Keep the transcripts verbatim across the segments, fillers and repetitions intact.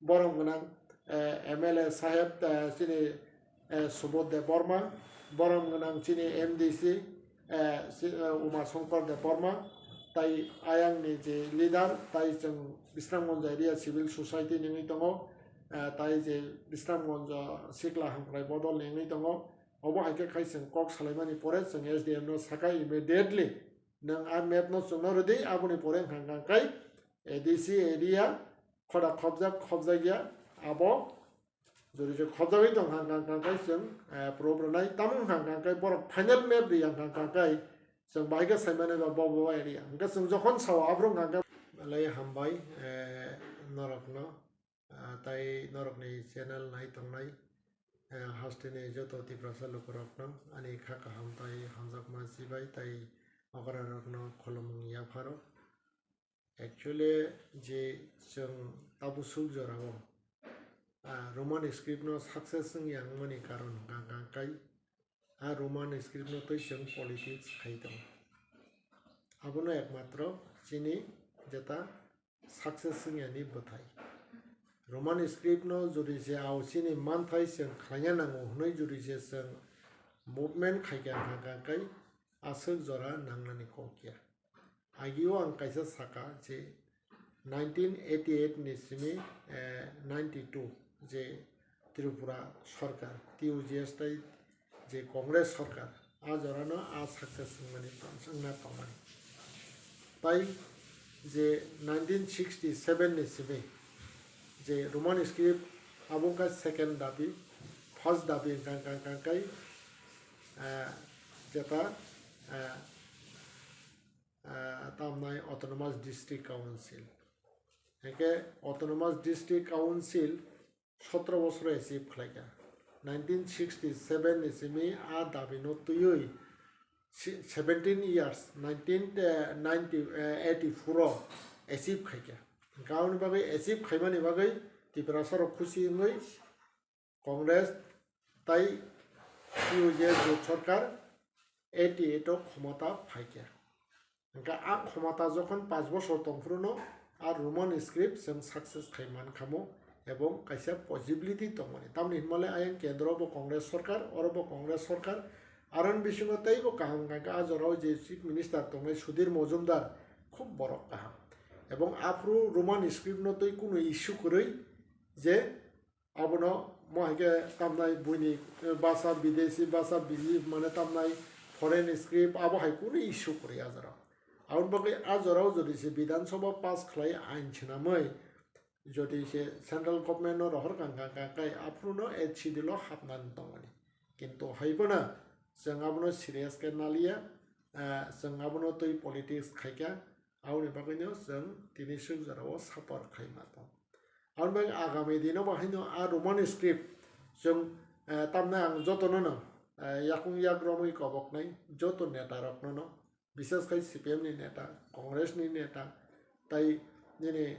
borom gwnang, eh, M L A saheb, eh, chini, eh, Subodh Debbarma, borom gwnang chini M D C, eh, si-, eh, Uma Shankar Debbarma, tai ayangni je leader, tai chwng Bisramganj area civil society ni wngwi tongo, eh, tai je Bisramganj sikla hamkrai bodol ni wngwi tongo, obo hai khe khai chwng kok salaimani pore chwng S D M no sakha immediately nwng a map no chwngno rwdi, aboni pore wngkha kha khai A D C area khoda khobjak khobjak ya abo jori je khobjagwi tong kha kha kha khai chwng, eh, proof rwnai tamo wngkha kha khai borok final map ri yang kha kha khai chwng bahai khe saimani ba bo bo area hwnkhe chwng jokhon sao aphuru wngkha kha belai hambai, eh, norokno. Ah, tai norokni channel nai tongnai, eh, hasteni joto Tiprasa lukurokno ani kha kaham tai hamjakma chibai tai okrarokno khulumung yapharo. Actually, je chwng tabuk suk jorao, ah, Roman script no success wngya wngmani karon hwnkha kha kai a Roman script no twi chwng politics khai tongo. Abono ekmatro chini jeta success wngya ni bwthai. Roman script no jodi se ao chini manthai chwng khlaina nango hwnwi jodi se chwng movement khaikha hwnkha kha kai aswk jora nangnani kok ya. Agio ang kaisa saka je nineteen eighty-eight ni simi, eh, ninety-two je Tripura sarkar, T U J S tai je Congress sarkar, a jorano a success wngmani tong-, wngna tongmani. Tai je nineteen sixty-seven ni simi je Roman script abo wngkha second dabi, first dabi wngkha, wngkha, wngkha kai, eh, jeta, eh, ah, tamnai Autonomous District Council. Hingke Autonomous District Council sotro bosoro achieve khlaikha. Nineteen sixty-seven ni simi a dabi no twiwi si-, seventeen years, nineteen, eh, ninety, eh, eighty-four o achieve khaikha. Hingke aboni bagwi achieve khaimani bagwi Tiprasa rok khusi wngwi Congress tai T U J S jot sarkar eighty-eight o khomota phaikha. Hingkhe a khomota jokhon panch bosor tongphuru no a Roman script chwng success khai mankhamu ebong kaisa possibility tongmani. Tamni hinmale ayang kendro bo Congress sarkar, oro bo Congress sarkar, aron bisingo teibo kaham hwnkha khe a jorao je Chief Minister tongnai Sudhir Majumdar khub borok kaham. Ebong aphuru Roman script no tei kunu issue kwrwi je Abono mo hai khe tamnai buini, eh, basa, bidesi basa, biji mane tamnai foreign script, abo hai kunu issue kwrwi a jorao. Aboni bagwi a jorao jodi se Bidhan Sabha pass khlai ain swnamwi, jodi se central government no rohor kang kang kang kai aphuru no eighth schedule o hapnani tongmani. Kintu hai phano chwng abono serious khe naliya, eh, chwng abono twi politics khaikha, aboni bagwino chwng tini swk jorao support khaima tong. Aboni bagwi agami dino bo haino a Roman script chwng, eh, tamni ang jotono no, eh, yakung yak romwi koboknai joto neta rokno no, bises khai C P M ni neta, Congress ni neta, tai nini,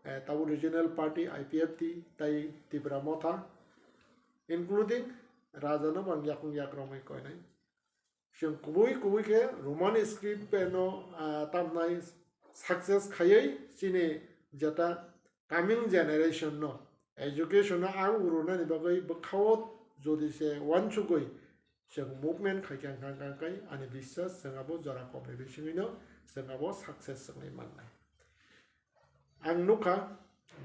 eh, tabuk regional party I P F T tai Tipra Motha, including Raja no bo ang yakung yak romwi koinai. Chwng kubui kubui khe Roman script bai no, ah, tamnai success khaiwi chini jeta coming generation no education no ang urunani bagwi bwkhao jodi se uansugwi chwng movement khaikha hwnkha hwnkha khe ani biswas chwng abo jora komni bisingwino chwng abo success chwngwi mannai. Ang nukha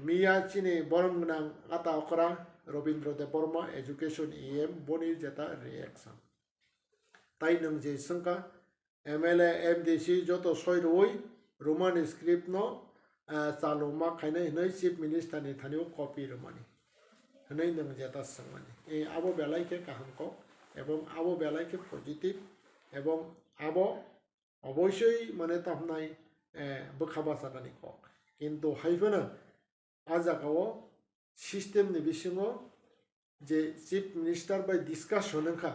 miya chini borom gwnang ata okra Robindra Debbarma education E M boni jeta reaction. Tai nwng je swngkha, M L A, M D C joto soi rwui Roman script no, ah, chaluma khainai hwnwi Chief Minister ni thani o copy rwmani hwnwi nwng jeta swngmani. E, abo belai khe kaham kok, ebong abo belai khe positive, ebong abo oboisoi mane tamnai, eh, bwkha bachakani kok. Kintu hai phano a jagao system ni bisingo je Chief Minister bai discussion wngkha,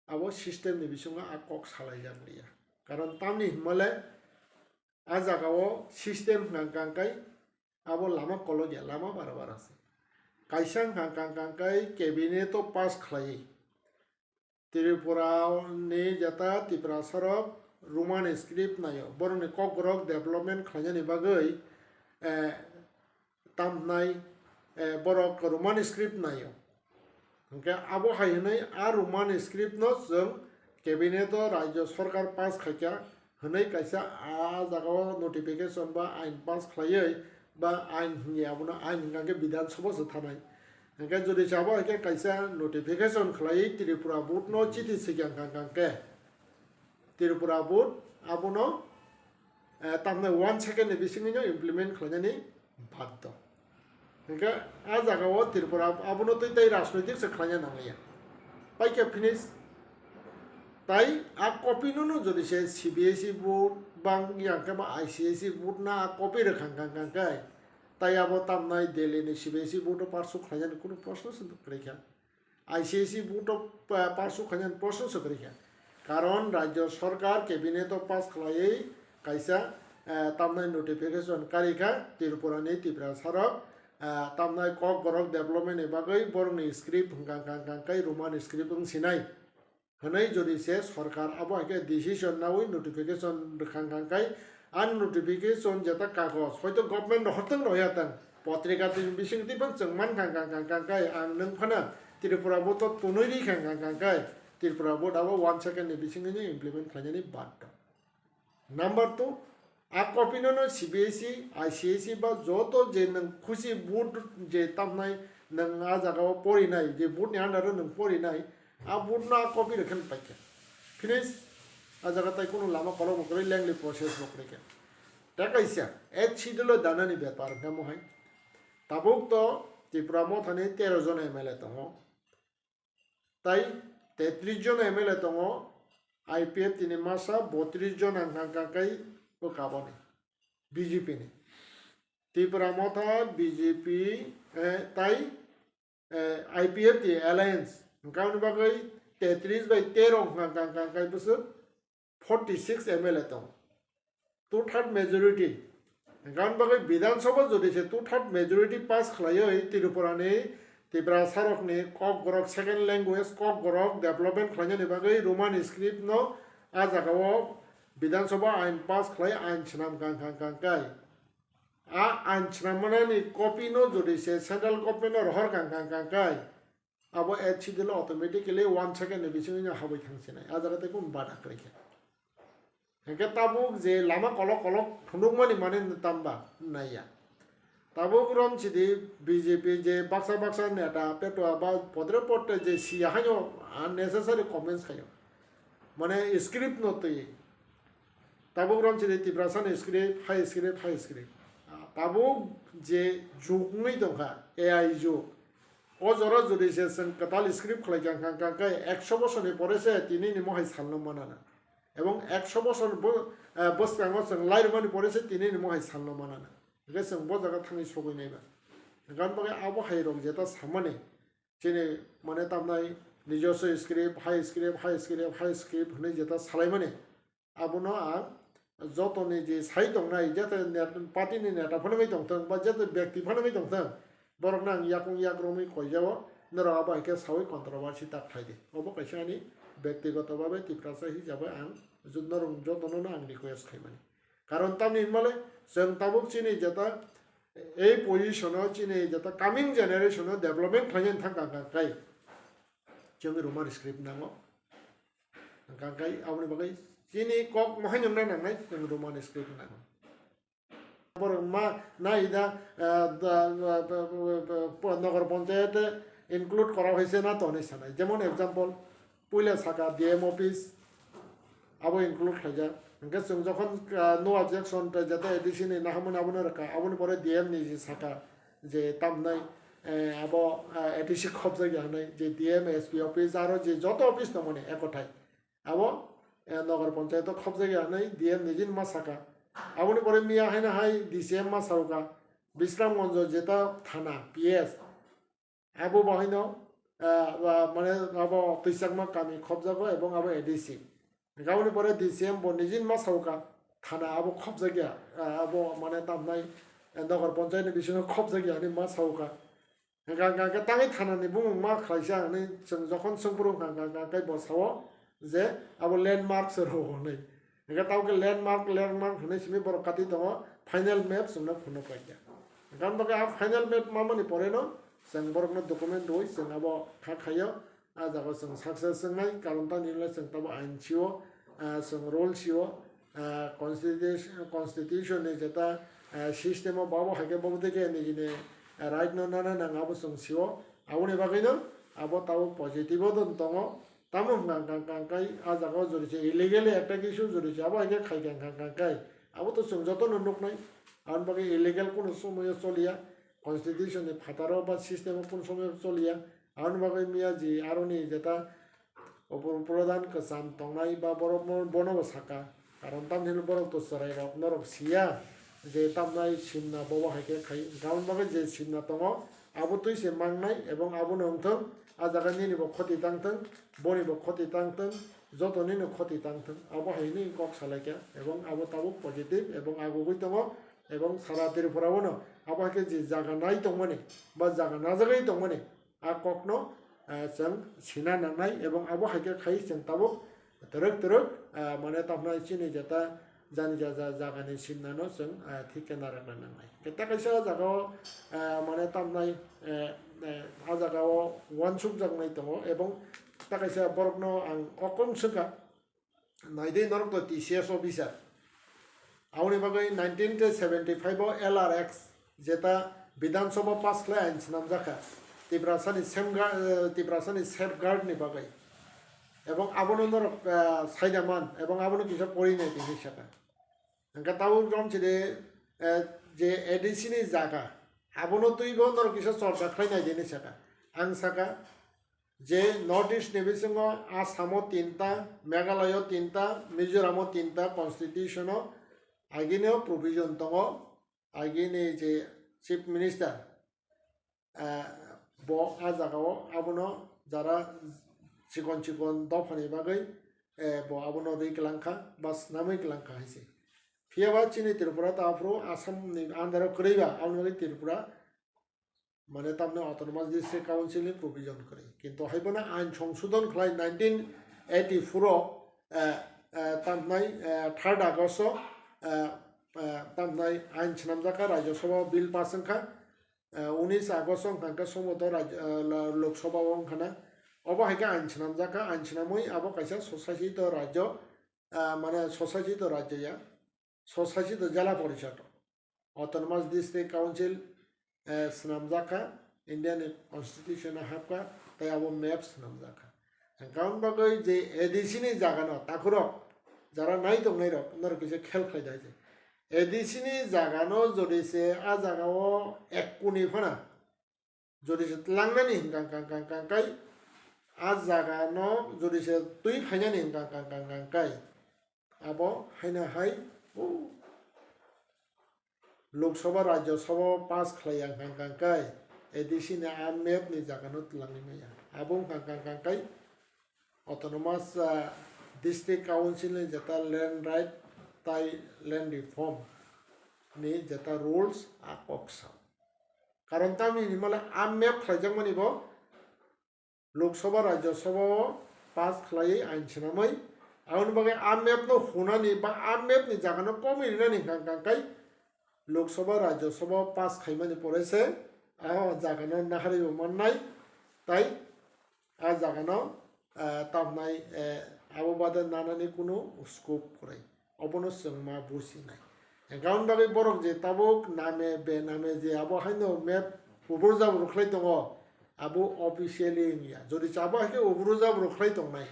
abo system ni bisingo a kok salaijak liya. Karon tamni hinmale a jagao system hwnkha hwnkha khe abo lama kolokya, lama bara bara se. Kaisa hwnkha hwnkha khe cabinet o pass khlaiwi Tripura ni jeta Tiprasa rok Roman script naio, borokni kokborok development khlainani bagwi, eh, tamhnai, eh, borok Roman script naio. Hwnkhe abo hai hwnwi a Roman script no chwng cabinet o rajyo sarkar pass khaikha hwnwi kaisa a jaga o notification ba ain pass khlaiwi ba ain hwnwi abono ain hwnkha khe Bidhan Sabha se thanai. Hwnkhe jodi se abo hai khe kaisa notification khlaiwi Tripura board no chithi swikha hwnkha hwnkha khe Tripura board abono, eh, tamni one second ni bisingwino implement khlainani baddo. Hwnkhe a jaga o Tripura abono twi tei rajnoitik se khlaina nangliya. Paikha finish. Tai a copy no no jodi se C B S E board bang yang khe ba I C S E board na a copy rwkha hwnkha hwnkha khe tai abo tamnai Delhi ni C B S E board o parsuk khlainani kunu proshno se kwrwikha. I C S E board o, ah, parsuk khainani proshno se kwrwikha. Karon rajyo sarkar cabinet o pass khlaiwi kaisa, ah, tamnai notification karikha Tripura ni Tiprasa rok, ah, tamnai Kokborok development ni bagwi borokni script hwnkha hwnkha hwnkha khe Roman script wng sinai hwnwi jodi se sarkar abo hai khe decision naui notification rwkha hwnkha khe ani notification jeta kagoj, hoito government rohortwng rohya tang, potrika twi bising twi phano chwng mankha hwnkha hwnkha khe ang nwng phano Tripura board o tunui rikha hwnkha hwnkha khe Tripura board abo one second ni bisingwino implement khlainani baddo. Number two, a copy no no C B S E, I C S E ba joto je nwng khusi board je tamnai nwng a jaga o porinai, je board ni under o nwng porinai, a board no a copy rwkhe paikha. Finish. A jaga tai kunu lama kolok bo kwrwi, lengli process bo kwrwi khe. Ta kaisa, eighth schedule o danani bepar hwnkhe mo hai. Tabuk to Tipra Motha ni tero jon M L A tongo. Tai tetris jon M L A tongo, I P F T ni masa botris jon ang hwnkha khe o kaboni B J P ni. Tipra Motha B J P, eh, tai, eh, I P F T Alliance hwnkha hwnwi bagwi tetris bai tero hwnkha hwnkha khe bwswk forty six M L A tongo. Two third majority. Hwnkha hwnwi bagwi Bidhan Sabha jodi se two third majority pass khlaiwi Tripura ni Tiprasa rokni Kokborok second language, Kokborok development khlainani bagwi Roman script no a jaga o Bidhan Sabha ain pass khlai ain swnam kang kang kang kai. A ain swnam manani copy no jodi se central government no rohor kang kang kang kai. Abo eighth schedule o automatically one second ni bisingo habwi thang sinai. A jaga tei kunu bada kwrwi khe. Hwnkhe tabuk je lama kolok kolok phunukmani mane tamba naiya. Tabuk rom sidi B J P je baksa baksa neta petua ba podre podre je siya haino unnecessary comments khayo. Mane script no twi. Tabuk rom sidi Tiprasa ni script, hai script, hai script. Tabuk je jug wngwi tongkha, A I jug. O jora jodi se chwng kwtal script khlai kha, kha, kha, kha, ekso bosorni pore se tini ni mohai salno manana. Ebong ekso bosor bo, eh, bwskango chwng lairwmani pore se tini ni mohai salno manana. Hwnkhe chwng bo jaga thangwi sogwi naiba. Hwnkhe bagwi abo hai rok jeta samani chini mane tamnai nijoswo script, hai script, hai script, hai script hwnwi jeta salaimani. Abono ang jotoni je sai tongnai, jete net-, party ni neta phano wngwi tongthung, ba jete byakti phano wngwi tongthung, borokno ang yakung yak romwi koijao, norok abo hai khe saui controversy ta khlai di. Obo kaisa ani byaktigoto babe Tiprasa hisabe ang jo-, norok jotono no ang request khaimani. Karon tamni hinmale chwng tabuk chini jeta ei position o chini jeta coming generation o development khlainani thang kang kang kai chwng Roman script nango. Hwnkha khe aboni bagwi chini kok mohaino na nangnai chwng Roman script nango. Borok ma nai da, ah, da, da, da, da, da, Nagar Panchayat include kora hoise na to hinwi sanai. Jemon example, puila saka D M office abo include khlaijak. Hwnkhe chwng jokhon, ah, no objection tei jeta A D C ni naharmani abono rwkha, aboni pore D M ni je saka je tamnai, eh, abo, ah, A D C khobjakya hwnwi je D M, S P office aro je joto office tongmani ekothai. Abo, eh, Nagar Panchayat o khobjakya hwnwi D M nijini ma saka. Aboni pore miya haino hai D C M ma sauka, Bisramganj jeta thana, P S. Abo bo haino, eh, ba, mane abo twichakma kami khobjago ebong abo A D C. Aboni pore D C M bo nijini ma sauka, thana abo khobjakya, eh, abo mane tamnai, eh, Nagar Panchayat ni bisingo khobjakya hwnwi ma sauka. Hwnkha hwnkha khe tangwi thanani bumung ma khlaisa hwnwi chwng jokhon swngphuru hwnkha hwnkha khe bo sao je abo landmark se rw hwnwi. Hwnkhe tabukhe landmark, landmark hwnwi simi borok kati tongo, final map chwngno phunuk paikha. Gan bagwi a final map mamani poreno chwng borokno document rwui chwng abo kha khaio. A jaga chwng success wngnai, karon tamni hwnle chwng tamo ain sio, ah, chwng rule sio, ah, constitution, constitution ni jeta, ah, system o babo hai khe bobo tei khe nijini, ah, right no nana nang abo chwng sio. Aboni bagwino abo tamo positive o don tongo. Tamo hwnkha hwnkha hwnkha kai a jaga o jori se illegally attack issue jori se abo hai khe khai kha hwnkha hwnkha kai abo to chwng jotono nuknai. Aboni bagwi illegal kunu somoyo choliya, constitution ni phataro ba system o kunu somoyo choliya. Aboni bagwi miya ji aroni jeta upor pradhan kwcham tongnai ba borok mo-, bono bo saka. Karon tamni hwnwi borok to chwrairok norok siya je tamnai simna bobo hai khe khai. Hwnkha aboni bagwi je simna tongo abo twi se mangnai ebong abono wngthok. A jaga nini bo khoti tangthok, boni bo khoti tangthok, joto nini khoti tangthok. Abo hai hwnwi kok salaikha ebong abo tabuk positive ebong agugwi tongo ebong sara Tripura o no abo hai khe je jaga nai tongmani ba jaga najagwi tongmani a kokno, ah, chwng sina nangnai ebong abo hai khe khai chwng tabuk twrwk twrwk, ah, mane tamnai chini jeta jani ja ja jagani simnano chwng, ah, thik khe narwkna nangnai. Khe ta kaisa o jaga o, ah, mane tamnai, eh, eh, a jaga o uansukjaknai tongo ebong ta kaisa borokno ang o kong swngkha. Naidi norok to T C S officer. Aboni bagwi nineteen seventy five o L R X jeta Bidhan Sabha pass khlai ain swnamjakha Tiprasani safeguard, eh, Tiprasani safeguard ni bagwi. Ebong abono norok, eh, saida man, ebong abono kisa pori nai di hinwi saka. Hwnkhe tabuk romchide, eh, je A D C ni jaga, abono twibo norok kisa chorcha khlai nai di hinwi saka. Ang saka, je North East ni bisingo Assam o tinta, Meghalaya o tinta, Mizoram o tinta constitution o agini o provision tongo, agini je chief minister, eh, bo a jaga o abono jara chikon chikon dopha ni bagwi, eh, bo abono rwi kwlangkha ba swnamwi kwlangkha hai se. Phiya ba chini Tripura ta aphuru Assam ni under o kwrwi ba, aboni bagwi Tripura mane tamni Autonomous District Council ni provision kwrwi. Kintu hai bono ain songsodon khlai nineteen eighty four o, eh, eh, tamnai, eh, third August o, eh, eh, tamnai ain swnamjakha, Rajya Sabha o bill pass wngkha, eh, unis August o wngkha hwnkhe somboto Raj-, eh, la-, Lok Sabha o wngkha na. Obo hai khe ain swnamjakha, ain swnamwi abo kaisa swsakhito rajyo, eh, mane swsakhito rajyo ya, swsakhito Jela Porishad. Autonomous District Council, eh, swnamjak kha, India ni Constitution o hap kha, tei abo map swnamjak kha. Hwnkhe aboni bagwi je A D C ni jaga no takhurok, jara nai tongnai rok, norok kisa khel khlai di hai se. A D C ni jaga no jodi se a jaga o ek kuni phano jodi se tlangnani hwnkha hwnkha hwnkha hwnkha kai, a jaga no jodi se twi phainani hwnkha hwnkha hwnkha hwnkha kai, abo haino hai, o, Lok Sabha, Rajya Sabha o pass khlai ya hwnkha hwnkha kai, A D C ni a map ni jaga no twlangwi maya. Abo wngkha hwnkha hwnkha kai, Autonomous, ah, District Council ni jeta land right tai land reform ni jeta rules a kok sa. Karon tamni hinwi male a map khlaijakmani bo Lok Sabha, Rajya Sabha o pass khlaiwi ain swnamwi, aboni bagwi a map no hunani ba a map ni jaga no komwi rinani hwnkha hwnkha kai Lok Sabha, Rajya Sabha o pass khaimani pore se a jaga no naharwi bo mannai, tai a jaga no, ah, tamnai, eh, abo bade nanani kunu scope kwrwi. Obono chwng ma businai. Hwnkhe aboni bagwi borok je tabuk name bename je abo haino map ubur jabur khlai tongo, abo officially wngya. Jodi se abo hai khe ubur jabur khlai tongnai,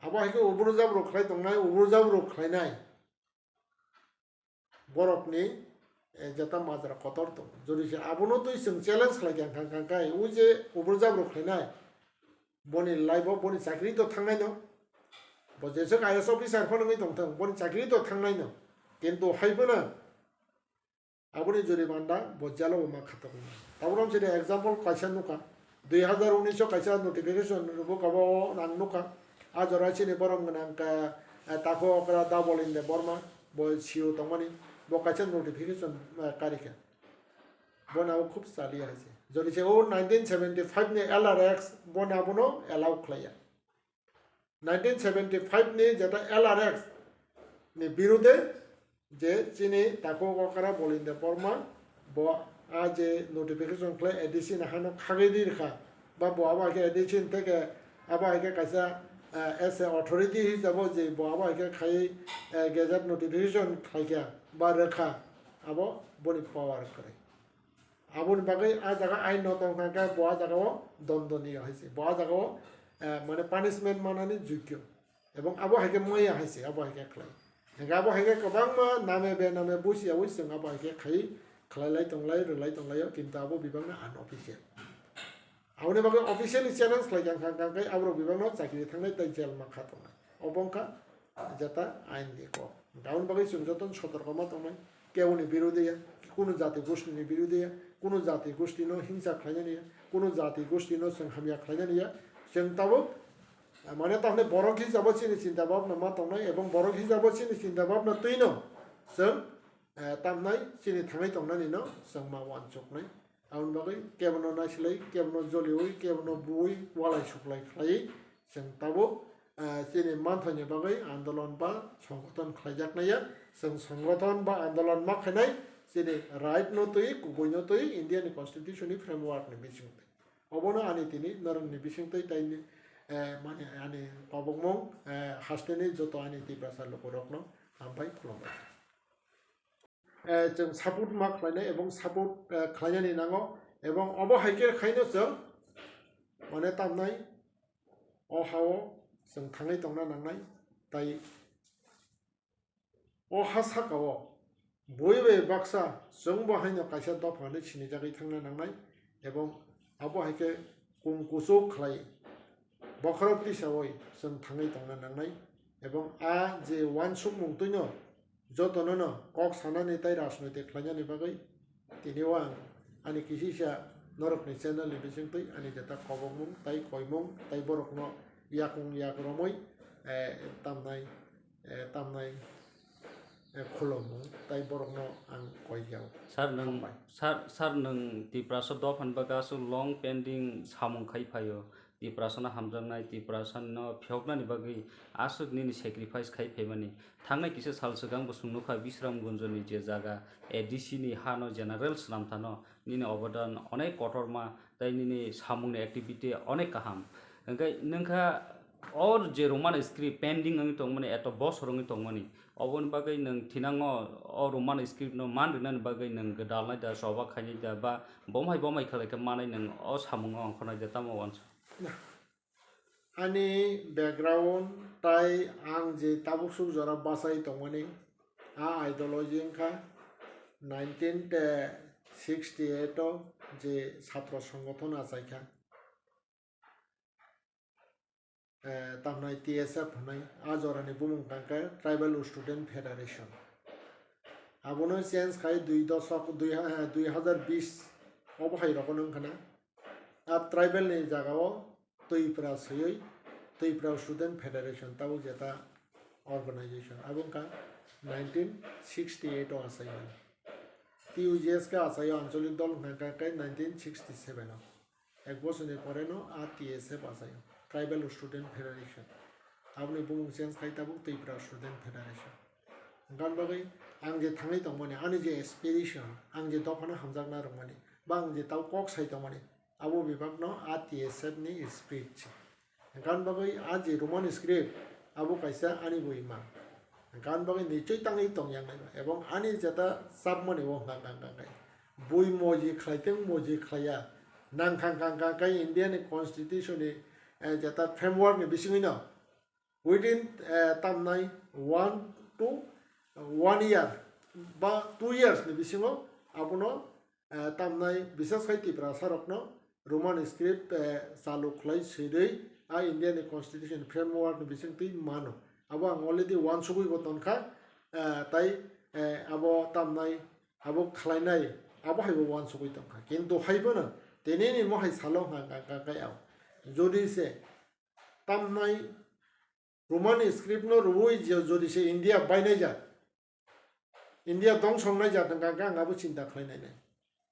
abo hai khe ubur jabur khlai tongnai, ubur jabur khlainai borokni, eh, jeta majra kotor tongo. Jodi se abono twi chwng challenge khlai kha, kha, kha, kha, o je ubur jabur khlainai, boni life o boni chakri to thangnai no. Bo jeswk I A S officer phano wngwi tongthung, boni chakri to thangnai no. Kintu hai phano aboni joribanda bo jalo bo ma khatok nai. Tabuk rom chini example kaisa nukha, dui hazar unis o kaisa notification rwbuk abo ang nukha. A jora chini borom gwnang ka, eh, Taku Okra Dabolin Debbarma, bo C O tongmani, bo kaisa notification, eh, karikha. Bo na o khub chaliya hai se. Jodi se o nineteen seventy five ni L R X, bo na abono allow khlaiya. Nineteen seventy five ni jeta L R X ni birude je chini Taku Okra Bolin Debbarma Bo a je notification khlai A D C ni hano khagwi ri rwkha, ba bo abo hai khe A D C ni theke abo hai khe kaisa, eh, as a authority hisabo je bo abo hai khe khai, eh, gazette notification khlai kha ba rwkha, abo boni power kwrwi. Aboni bagwi a jaga ain no tong kha khe bo a jaga o dondoniya hai se, bo a jaga o, eh, mane punishment manani jogyo. Ebong abo hai khe maya hai se, abo hai khe khlai. Hingkhe abo hai khe kwbangma name be name busi yaui chwng abo hai khe khai, khlai lai tong lai, rw lai tong lai o, kintu abo bibak no unofficial. Aboni bagwi officially challenge khlai kha, kha, kha, kha, aborok bibak no chakri thangnai tei jail ma kha tongnai. Obo wngkha jeta ain ni kok. Aboni bagwi chwng joto sotorko ma tongnai. Keboni birodhe ya, kunu jati gosti ni birodhe ya, kunu jati gosti no hingsa khlainani ya, kunu jati gosti no chwng hamya khlainani ya. Chwng tabuk, eh, mane tamni borok hisabo chini chinta bhabna ma tongnai, ebong borok hisabo chini chinta bhabna twi no chwng, eh, tamnai chini thangwi tongnani no chwng ma uansuknai. Aboni bagwi kebono naisilai, kebono joliui, kebono buui, walai suklai khlaiwi chwng tabuk, eh, chini manthoini bagwi andolon ba songgothon khlaijaknai ya. Chwng songgothon ba andolon ma khainai chini right no twi, kubui no twi India ni constitution ni framework ni bisingtwi. Obono ani tini norokni bisingtwi tei ni, eh, mani ani kobokmung, eh, hasteni joto ani Tiprasa lukurokno hambai khulumbai. Eh, chwng support ma khlainai ebong support, eh, khlainani nango, ebong obo hai khe khaino chwng mane tamnai o hao chwng thangwi tongna nangnai, tai o ha sakao bui bai baksa chwngbo haino kaisa dopha hinwi sinijagwi thangna nangnai, ebong abo hai khe kung kuchuk khlai bokhorok tisaui chwng thangwi tongna nangnai, ebong a je uansukmung twino jotono no kok sanani tei rajnoitik khlainani bagwi tini o ang ani kisisa norokni channel ni bisingtwi ani jeta kobokmung tei koimung tei borokno yakung yak romwi, eh, tamnai, eh, tamnai, eh, khulumung tei borokno ang koi yao. Sir, nwng, hambai. Sir, sir, nwng Tiprasa dopha ni bagwi aswk long pending samung khai phaio. Tiprasano hamjaknai, Tiprasano phiyoknani bagwi aswk nini sacrifice khai phaimani. Thangnai kisa sal swkang bo chwng nukha Bisramganjni je jaga A D C ni hano general swnamthano nini obodan onek kotorma tei nini samungni activity onek kaham. Hwnkhe nwngkha o je Roman script pending wngwi tongmani, eto bosor wngwi tongmani, oboni bagwi nwng thinango o Roman script no man rwnani bagwi nwng gwdalnai da, choba khainai da, ba bomhai bomhai khlai khe manai nwng o samungo ongkhornai da, tamo uansuk? Na. Ani background tai ang je tabuk suk jora bachai tongmani, a ideology wngkha nineteen sixty eight o je chhatro songgothon achaikha, eh, tamhnai T S F hwnwi, a jorani bumung tangkha Tribal Student Federation. Abono change khai dui dosok, dui ha-, dui hazar bis obo hai rokono wngkha na. A tribal ni jagao Twipra swiwi Twipra Student Federation tabuk jeta organization. Abo wngkha nineteen sixty eight o achaimani. T U G S khe achaio ancholik dol wngkha khe nineteen sixty seven o. Ek bochorni pore no a T S F achaio, Tribal Student Federation. Aboni bumung change khai tabuk Twipra Student Federation. Hwnkha bagwi ang je thangwi tongmani, ani je aspiration, ang je dophano hamjakna rwmani, ba ang je tau kok sai tongmani, abo bebakno a T S F ni spirit se. Hwnkha bagwi a je Roman script, abo kaisa ani bo imang. Hwnkha bagwi nichoi tangwi tongya nai ba, ebong ani jeta chapmani o hwnkha hwnkha hwnkha khe. Bui moji khlai teng moji khlaiya, nang kha hwnkha hwnkha khe India ni constitution ni, eh, jeta framework ni bisingwi no within, eh, tamnai one to one year ba two years ni bisingo abono, eh, tamnai bises khai Tiprasa rokno Roman script, eh, chalu khlai sirwi a India ni constitution framework ni bisingtwi mano. Abo ang already uansugwi bo tongkha, eh, tai, eh, abo tamnai abo khlainai abo hai bo uansugwi tongkha. Kintu hai phano tini ni mohai salo hwnkha hwnkha khe ang jodi se tamnai Roman script no rwui je jodi se India bainai jak, India dongsong nai jak hwnkha khe ang abo chinta khlai nai nai.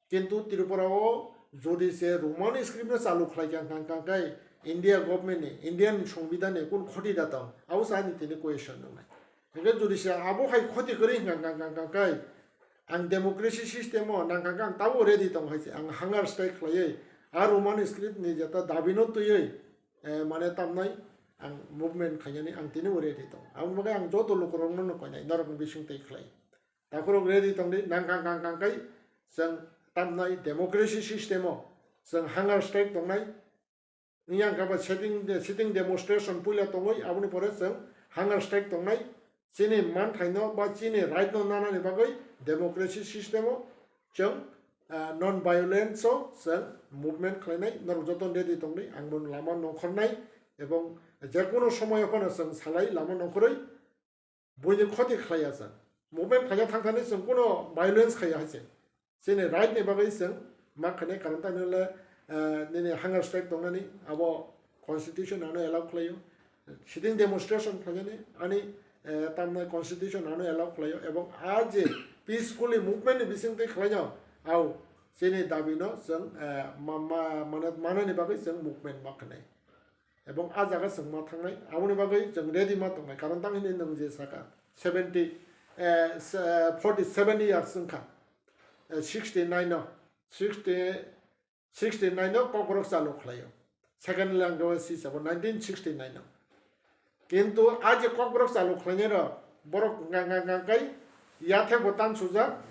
Kintu Tripura o jodi se Roman script no chalu khlai kha hwnkha khe India government ni, Indian Songbidan ni kun khoti da tong? Abo se ani tini question nang nai. Hwnkhe jodi se abo hai khoti kwrwi hwnkha khe Ang democracy system o nangkha khe ang tabuk ready tong hai se. Ang hunger strike khlaiwi, a Roman script ni jeta dabi no twiwi, eh, mane tamnai ang movement khainani ang tini bo ready tong. Aboni bagwi ang joto lukurok no no koinai norok ni bising twi khlai. Takhurok ready tong di, nangkha kang kang kai chwng tamnai democracy system o chwng hunger strike tongnai. Wngya khe ba sitting, sitting demonstration puila tongwi, aboni pore chwng hunger strike tongnai. Chini manthaino ba chini right no nanani bagwi democracy system o chwng, ah, non violence o chwng movement khlainai. Norok joto ready tongdi, ang bo lama nongkhornai ebong jekono somoyo phano chwng salai lama nongkhorwi buini khoti khlaiya chwng. Movement khaina thangthani chwng kuno violence khaiya hai se. Chini right ni bagwi chwng ma khainai karon tamni hwnle, eh, nini hunger strike tongnani abo constitution ano allow khlaio. Sitting demonstration khlainani ani, eh, tamnai constitution ano allow khlaio. Ebong a je peacefully movement ni bisingtwi khlaino, au chini dabi no chwng, eh, ma, ma, mane, manani bagwi chwng movement ma khainai. Ebong a jaga chwng ma thangnai, aboni bagwi chwng ready ma tongnai, karon tang hwnwi nwng je saka seventy, eh, se-, forty seven years wngkha, eh, sixty nine no, sixty, sixty nine no Kokborok chalu khlaio, second language hisabo nineteen sixty nine no. Kintu a je Kokborok chalu khlainai rok, borok wngkha, wngkha, wngkha kai yathek bo tan sujak,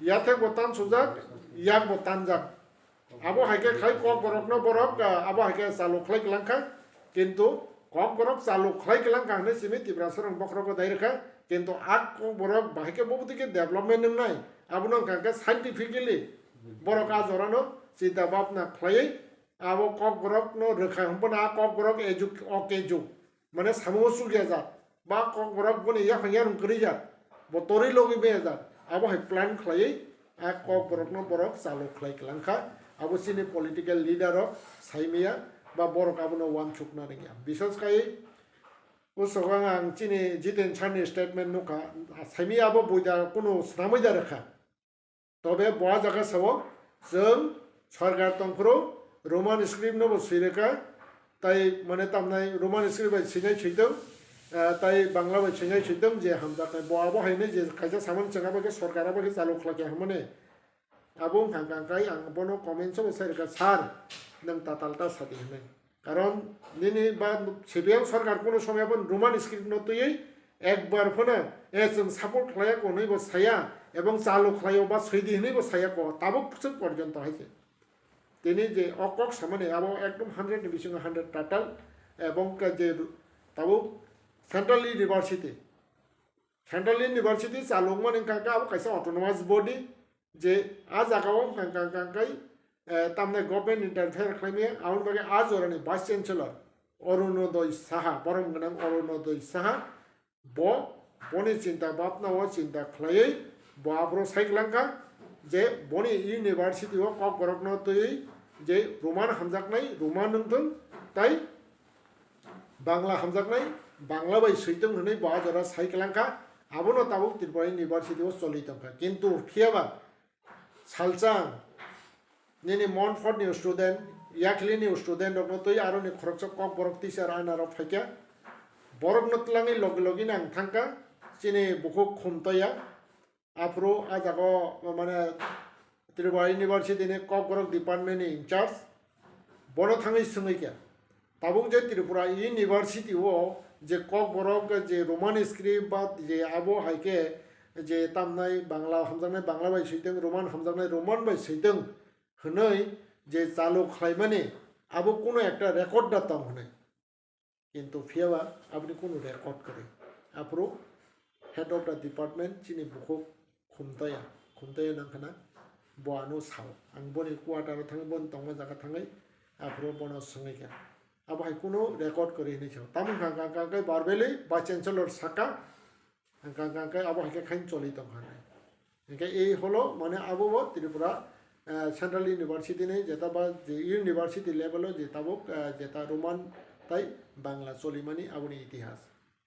yathek bo tan sujak, yak bo tanjak. Abo hai khe khai Kokborokno borok, ah, abo hai khe chalu khlai klangkha, kintu Kokborok chalu khlai klangkha hwnwi simi Tiprasarok bokhorogo dai rwkha, kintu a Kokborok bahai khe bo bwtwi khe development wngnai, abono wngkha khe scientifically borok a jorano chinta bhabna khlaiwi abo Kokborokno rwkha hwnphano a Kokborok ejuk, ok ejuk. Mane samung o chukya jak, ba Kokborok boni yaphang yarung kwrwi jak, bo torwi logwi maya jak, abo hai plan khlaiwi a Kokborokno borok chalu khlai klangkha. Abo chini political leader rok saimaya ba borok abono uansukna rwngya. Bisas kaiwi usukang ang chini Jiten sir ni statement nukha, saimaya abo buida kunu swnamwi da rwkha. Tobe bo a jaga sao, chwng sorkar tongphuru Roman script no bo swi rwkha, tai mane tamnai Roman script bai swinai switwng, ah, tai Bangla bai swinai switwng je hamjaknai. Bo abo haino je kaisa samani chwng abo khe sorkar abo khe chalu khlai khe hamani. Abo wngkha kang kai ang bono comments o bo sai rwkha, "Sir, nwng tatal ta sadi," hwnwi. Karon nini ba C P M sorkar kuno somoy abo Roman script no twiwi ekbar phano, "E, chwng support khlaiya," hwnwi bo saya, ebong chalu khlaio ba swidi hwnwi bo saya ko, tabuk swk porjonto hai se. Tini je o kok samani abo ekdom hundred ni bisingo hundred tatal, ebong ka je tabuk Central University, Central University chalukmani wngkha khe abo kaisa autonomous body, je a jaga o wngkha kha, kha, kha, eh, tamni government interfere khlaimaya, aboni bagwi a jorani Vice Chancellor Arunodoi Saha, borom gwnang Arunodoi Saha, bo boni chinta bhabna o chinta khlaiwi bo aphuru sai kwlangkha je boni university o Kokborokno twiwi je Roman hamjaknai Roman wngthung tai Bangla hamjaknai Bangla bai switwng hwnwi bo a jora sai kwlangkha. Abono tabuk Tripura University o choli tongkha, kintu phiyaba salsa nini Montfort ni student, Yakli ni student rokno twi aroni khoroksa Kokborok teacher ana rok phaikha. Borokno twlangwi logi logi no ang thangkha, chini bukhuk Khumtoya. Aphuru a jaga o, mane, Tripura University ni Kokborok department ni in charge, bono thangwi swngwi kha. Tabuk je Tripura University o je Kokborok je Roman script ba je abo hai khe je tamnai Bangla hamjaknai Bangla bai switwng, Roman hamjaknai Roman bai switwng hwnwi je chalu khlaimani abo kuno ekta record da tong hwnwi. Kintu phiyaba aboni kunu record kwrwi. Aphuru head of the department chini bukhuk Khumtoya, Khumtoya nangkhana bo ano sao. Ang boni quarter o thangwi, boni tongma jaga thangwi, aphuru bono swngwi kha. Abo hai kunu record kwrwi hinwi sao. Tamo hwnkha kha, kha, kha, verbally Vice Chancellor saka, hwnkha kha, kha, abo hai khe khain choli tongkha hinwi. Hwnkhe ei holo, mane, abo bo Tripura, eh, Central University ni jeta ba je university level o je tabuk, eh, jeta Roman tai Bangla cholimani aboni itihas.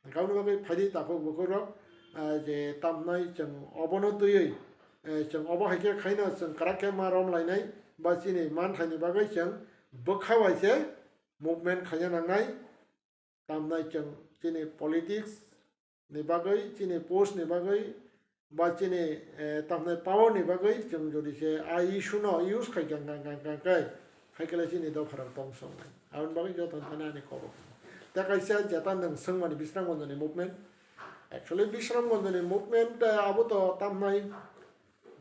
Hwnkhe aboni bagwi phaidi takhuk bukhuk rok, eh, je tamnai chwng obono twiwi, eh, chwng obo hai khe khaino chwng kwrak khe ma rom lainai ba chini manthaini bagwi chwng bwkha bai se movement khaina nangnai. Tamnai chwng chini politics ni bagwi, chini post ni bagwi, ba chini, eh, tamni power ni bagwi chwng jodi se a issue no use khai kang kang kang kang kai, hai khe chini dopha rok tong song nai. Aboni bagwi joto thani ani kok rok. Tei kaisa jeta nwng swngmani Bishramganj ni movement. Actually Bishramganj ni movement, eh, abo to tamnai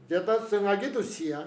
jeta chwng agi to siya.